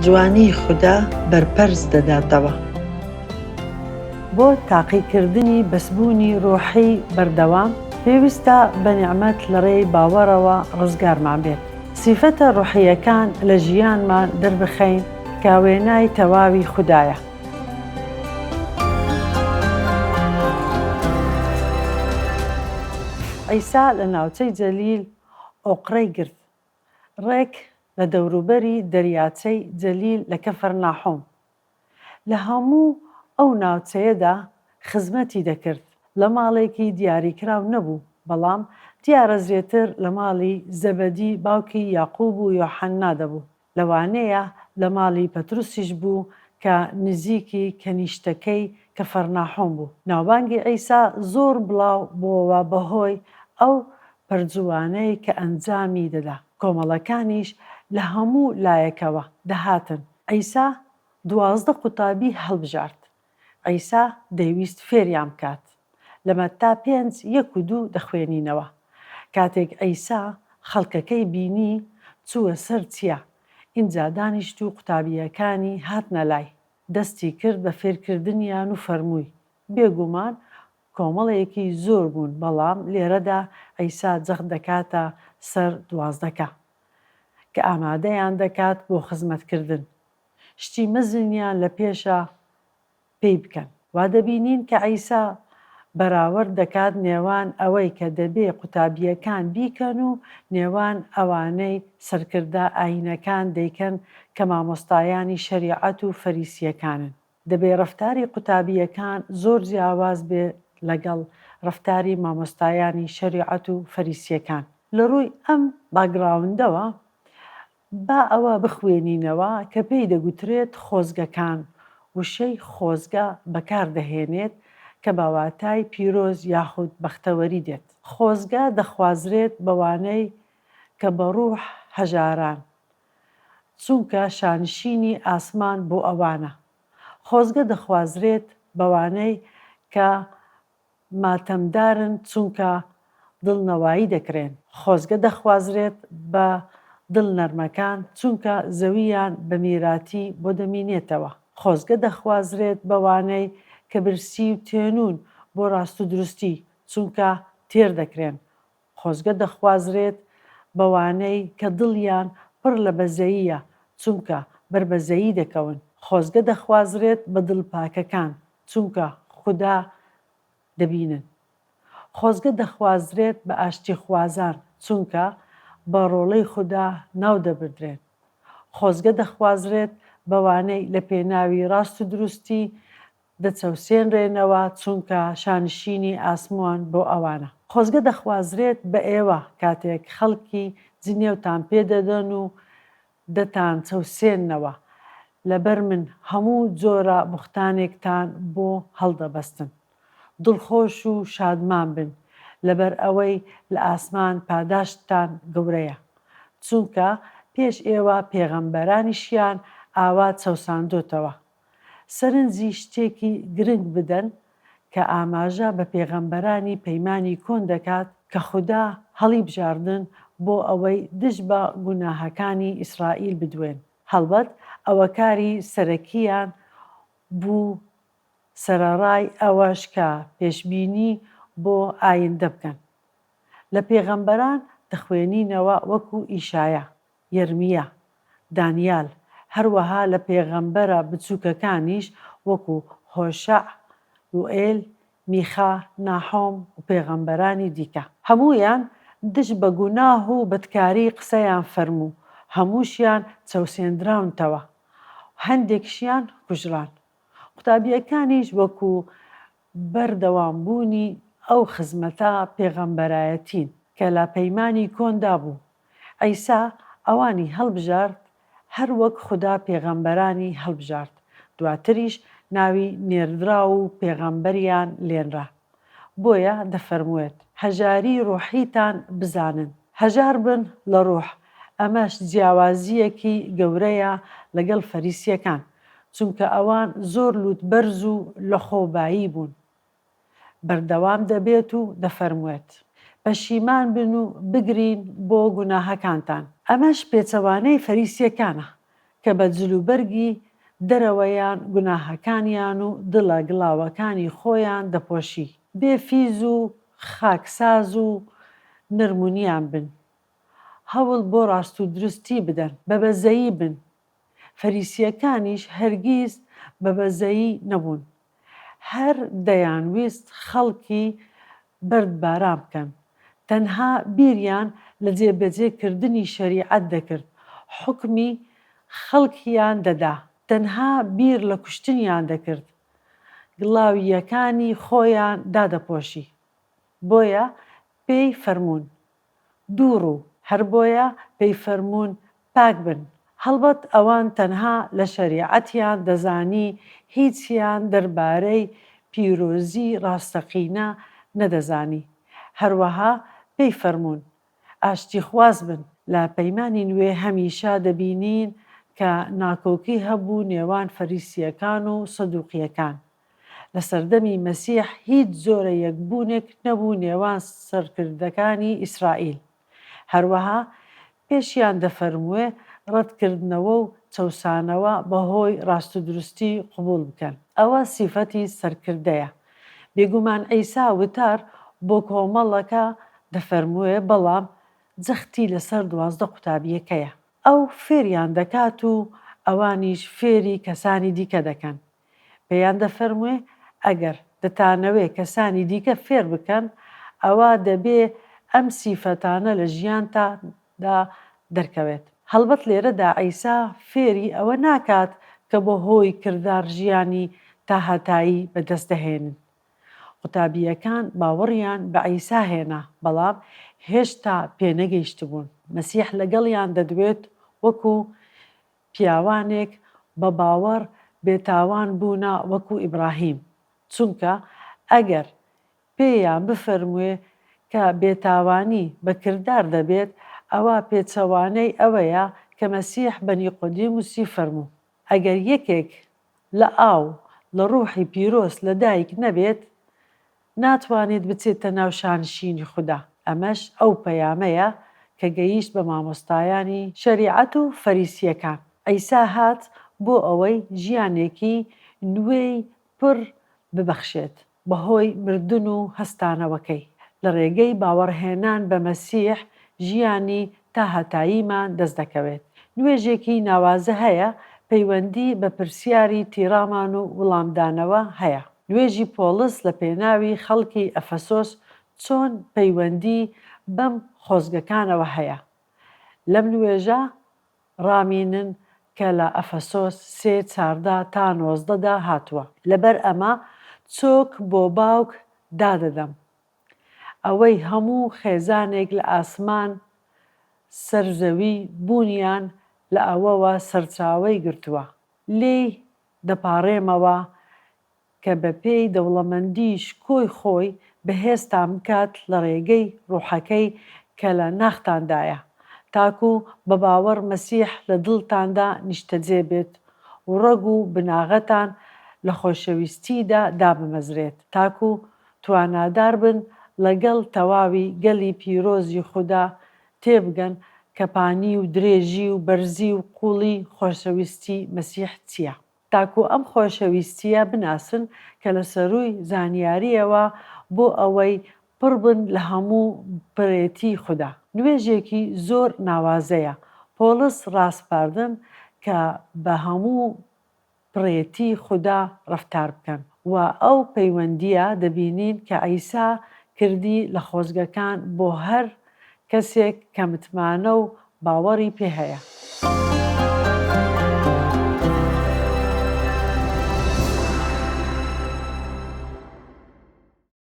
جوانی خودا بەرپەرچ دەداتەوە. بۆ تاقیکردنی بەسبوونی ڕۆحی بەردەوام، پێویستە بە نیعمەت لەڕێی باوەڕەوە ڕزگارمان بێت. سیفەتە ڕۆحییەکان لە ژیانمان دەربخەین کە وێنای تەواوی خودایە. عیسا لە ناوچەی جەلیل ئۆقرەی گرت، ڕێک لە دەوروبەری دەریاچەی جەلیل لە کەفەرناحوم. لە هەموو ئەو ناوچەیەدا خزمەتی دەکرد، لە ماڵێکی دیاریکراو نەبوو، بەڵام دیارە زێتر لە ماڵی زەبەدی باوکی یاقوب و یۆحەننا دەبوو. لەوانەیە لە ماڵی پەتروسیش بوو کە نزیکی کەنیشتەکەی کەفەرناحوم بوو. ناوبانگی عیسا زۆر بڵاو بۆوە بەهۆی ئەو پەرجووانەی کە ئەنجامی دەدا. کۆمەڵەکانیش لە هەموو لایەکەوە دەهاتن. عیسا 12 قوتابی هەڵبژارد. عیسا دەیویست فێریان بکات. لە مەتتا پێنج یەک و دوو دەخوێنینەوە. کاتێک عیسا خەڵکەکەی بینی، چووە سەر چیا. ئینجا دانیشت و قوتابییەکانی هاتنە لای. دەستی کرد بە فێرکردنیان و فەرمووی، بێگومان کۆمەڵێکی زۆر بوون، بەڵام لێرەدا عیسا جەخت دەکاتە سەر دوازدەکە، کە ئامادەیان دەکات بۆ خزمەتکردن. شتی مەزنیان لە پێشە پێی بکەن. وا دەبینین کە عیسا بەراوەرد دەکات نێوان ئەوەی کە دەبێ قوتابییەکان بیکەن و نێوان ئەوانەی سەرکردە ئایینەکان دەیکەن کە مامۆستایانی شەریعەت و فەریسییەکانن. دەبێ ڕەفتاری قوتابییەکان زۆر جیاواز بێ لەگەڵ ڕەفتاری مامۆستایانی شەریعەت و فەریسییەکان. لە ڕووی ئەم background ەوە با ئەوە بخوێنینەوە کە پێی دەگوترێت خۆزگەکان، وشەی خۆزگە بەکار دەهێنێت کە بە واتای پیرۆز یاخود بەختەوەری دێت. خۆزگە دەخوازرێت بەوانەی کە بە ڕوح هەژاران، چونکە شانشینی ئاسمان بۆ ئەوانە. خۆزگە دەخوازرێت بەوانەی کە ماتەمدارن چونکە دڵنەوایی دەکرێن. خۆزگە دەخوازرێت بە دڵ نەرمەکان چونکە زەوییان بە میراتی بۆ دەمینێتەوە. خۆزگە دەخوازرێت بەوانەی کە برسی و تێنوون بۆ ڕاستودروستی چونکە تێر دەکرێن. خۆزگە دەخوازرێت بەوانەی کە دڵیان پڕ لە بەزەییە چونکە بەر بەزەیی دەکەون. خۆزگە دەخوازرێت بە دڵپاکەکان چونکە خودا دەبینن. خۆزگە دەخوازرێت بە ئاشتیخوازان چونکە بە ڕۆڵەی خودا ناو دەبردرێن. خۆزگە دەخوازرێت بەوانەی لە پێناوی ڕاستودروستی دەچەوسێنرێنەوە چونکە شانشینی ئاسمان بۆ ئەوانە. خۆزگە دەخوازرێت بە ئێوە کاتێک خەڵکی جنێوتان پێ دەدەن و دەتان چەوسێننەوە، لەبەر من هەموو جۆرە بوختانێکتان بۆ هەڵدەبەستن. دڵخۆش و شادمان بن، لەبەر ئەوەی لە ئاسمان پاداشتتان گەورەیە، چونکە پێش ئێوە پێغەمبەرانیشیان ئاوا چەوساندۆتەوە. سەرنجی شتێکی گرنگ بدەن کە ئاماژە بە پێغەمبەرانی پەیمانی کۆن دەکات کە خودا هەڵیبژاردن بۆ ئەوەی دژ بە گوناهەکانی ئیسرائیل بدوێن. هەڵبەت ئەوە کاری سەرەکییان بوو سەرەڕای ئەوەش کە پێشبینی بۆ ئایندە بکەن. لە پێغەمبەران دەخوێنینەوە وەکو ئیشایا. یەرمیا، دانیال، هەروەها لە پێغەمبەرە بچووکەکانیش وەکو هۆشەع، یوئێل، میخا، ناحۆم و پێغەمبەرانی دیکە. هەموویان دژ بە گوناه و بەدکاری قسەیان فەرموو، هەمووشیان چەوسێندراونتەوە، هەندێکشیان کوژران. قوتابییەکانیش وەکو بەردەوام بوونی ئەو خزمەتە پێغەمبەرایەتین کە لە پەیمانی کۆندا بوو. عیسا ئەوانی هەڵبژارد هەر وەک خودا پێغەمبەرانی هەڵبژارد، دواتریش ناوی نێردراو و پێغەمبەریان لێنرا. بۆیە دەفەرموێت، هەژاری ڕۆحیتان بزانن. هەژار بن لە ڕۆح، ئەمەش جیاوازییەکی گەورەیە لەگەڵ فەریسییەکان، چونکە ئەوان زۆر لووتبەرز و لەخۆبایی بوون. بەردەوام دەبێت و دەفەرموێت، پەشیمان بن و بگرین بۆ گوناهەکانتان. ئەمەش پێچەوانەی فەریسییەکانە. کە بە جلوبەرگی دەرەوەیان گوناهەکانیان و دڵە گڵاوەکانی خۆیان دەپۆشی. بێ فیز و خاکساز و نەرمونیان بن. هەوڵ بۆ ڕاستودروستی بدەن. بە بەزەیی بن. فەریسییەکانیش هەرگیز بە بەزەیی نەبوون. هەر دەیانویست خەڵکی بەردباران بکەن. تەنها بیریان لە جێبەجێ کردنی شەریعەت دەکرد، حوکمی خەڵکیان دەدا. تەنها بیر لە کوشتنیان دەکرد، گڵاوییەکانی خۆیان دادەپۆشی. بۆیە پێی فەرموون، دووڕوو، هەر بۆیە پێی فەرموون پاک بن. هەڵبەت ئەوان تەنها لە شەریعەتیان دەزانی هیچیان دەربارەی پیرۆزی ڕاستەقینە نەدەزانی. هەروەها پێی فەرموون ئاشتیخواز بن. لە پەیمانی نوێ هەمیشە دەبینین کە ناکۆکی هەبوو نێوان فەریسییەکان و سەدوقییەکان. لە سەردەمی مەسیح هیچ جۆرە یەکبوونێک نەبوو نێوان سەرکردەکانی ئیسرائیل. هەروەها پێشیان دەفەرموێ ڕەتکردنەوە و چەوسانەوە بەهۆی ڕاستودروستی قبوڵ بکەن. ئەوە سیفەتی سەرکردەیە. بێگومان عیسا وتار بۆ کۆمەڵەکە دەفەرموێ بەڵام جەختی لەسەر 12 قوتابییەکەیە. ئەو فێریان دەکات و ئەوانیش فێری کەسانی دیکە دەکەن. پێیان دەفەرموێ، ئەگەر دەتانەوێ کەسانی دیکە فێر بکەن، ئەوا دەبێ ئەم سیفەتانە لە ژیانتاندا دەرکەوێت. هەڵبەت لێرەدا عیسا فێری ئەوە ناکات کە بە هۆی کردار ژیانی تاهەتایی بەدەست دەهێنن. قوتابییەکان باوەڕیان بە عیسا هێنا، بەڵام هێشتا پێنەگەیشتبوون. مەسیح لەگەڵیان دەدوێت وەکو پیاوانێک بە باوەڕ بێتاوان بوونە وەکو ئیبڕاهیم، چونکە ئەگەر پێیان بفەرموێ کە بێتاوانی بە کردار دەبێت، ئەوا پێچەوانەی ئەوەیە کە مەسیح بە نیقۆدیموسی فەرموو، ئەگەر یەکێک لە ئاو لە ڕووحی پیرۆز لەدایک نەبێت، ناتوانێت بچێتە ناو شانشینی خودا. ئەمەش ئەو پەیامەیە کە گەیشت بە مامۆستایانی شەریعەت و فەریسییەکان. عیسا هات بۆ ئەوەی ژیانێکی نوێی پڕ ببەخشێت بەهۆی مردن و هەستانەوەکەی. لە ڕێگەی باوەڕهێنان بە مەسیح ژیانی تاهەتاییمان دەست دەکەوێت. نوێژێکی ناوازە هەیە پەیوەندی بە پرسیاری تیڕامان و وڵامدانەوە هەیە. نوێژی پۆڵس لە پێناوی خەڵکی ئەفەسۆس چۆن پەیوەندی بەم خۆزگەکانەوە هەیە؟ لەم نوێژە ڕامینن کە لە ئەفەسۆس سێ 14 تا 19 دا هاتووە. لەبەر ئەمە چۆک بۆ باوک دادەدەم، ئەوەی هەموو خێزانێک لە ئاسمان سەر زەوی بوونیان لە ئەوەوە سەرچاوەی گرتووە، لێی دەپاڕێمەوە کە بەپێی دەوڵەمەندی شکۆی خۆی بەهێزتان بکات لە ڕێگەی ڕوحەکەی کە لە ناختاندایە، تاکو بە باوەڕ مەسیح لە دڵتاندا نیشتەجێ بێت و ڕەگ و بناغەتان لە خۆشەویستیدا دابمەزرێت، تاکو توانادار بن ڵەگەڵ تەواوی گەلی پیرۆزی خودا تێبگەن کە پانی و درێژی و بەرزی و قووڵی خۆشەویستی مەسیح چییە. تاکو ئەم خۆشەویستییە بناسن کە لە سەرووی زانیارییەوە بۆ ئەوەی پڕ بن لە هەموو پڕێتی خودا. نوێژێکی زۆر ناوازەیە پۆڵس ڕاسپاردن کە بە هەموو پڕێتی خودا ڕەفتار بکەن و ئەو پەیوەندییە دەبینین کە عیسا کردی لە خۆزگەکان بۆ هەر کەسێک کە متمانە و باوەڕی پێ هەیە.